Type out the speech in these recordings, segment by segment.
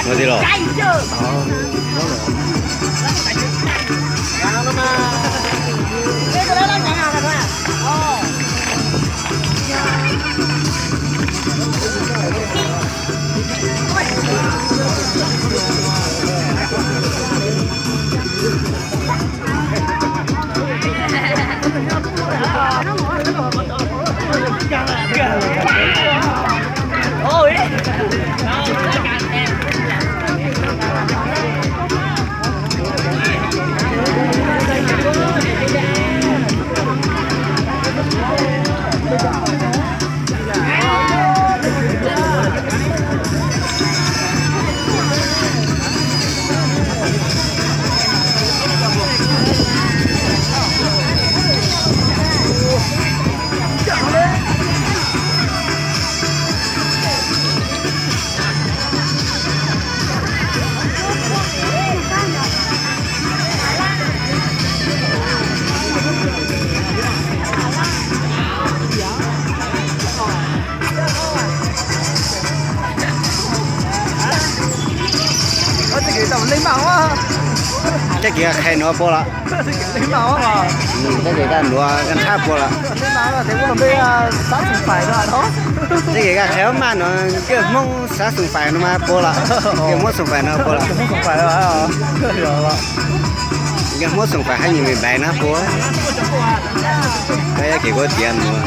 Ua li los. Tej kev qhia nuav puas lawm? Tej kev nuav nrhab puas lawm? Tej kev qhia maj nuav nkawd Hmoob xav xoom fais no mas puas lawm? Nkawd Hmoob xoom fais no puas lawm? Nkawd Hmoob xoom fais hab nyim me npais na puas? Koj yog kev kuv tias nuav.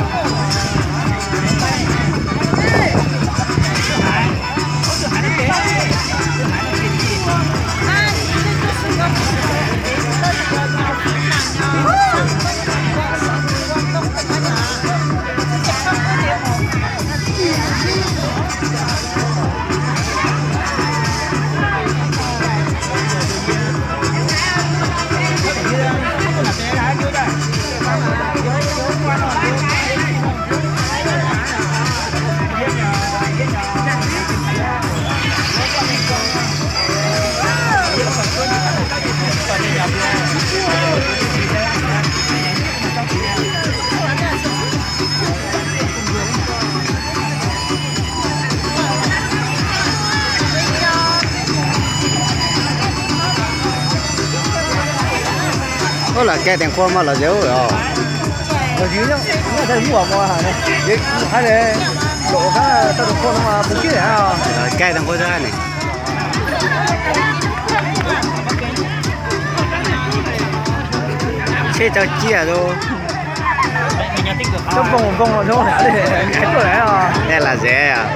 Ua, lam kais teem qhua mog los yawg os. Kais teem qhua ne. Tsheb tso ciaj lauj. Tub npoo npoo os. Lam zes os.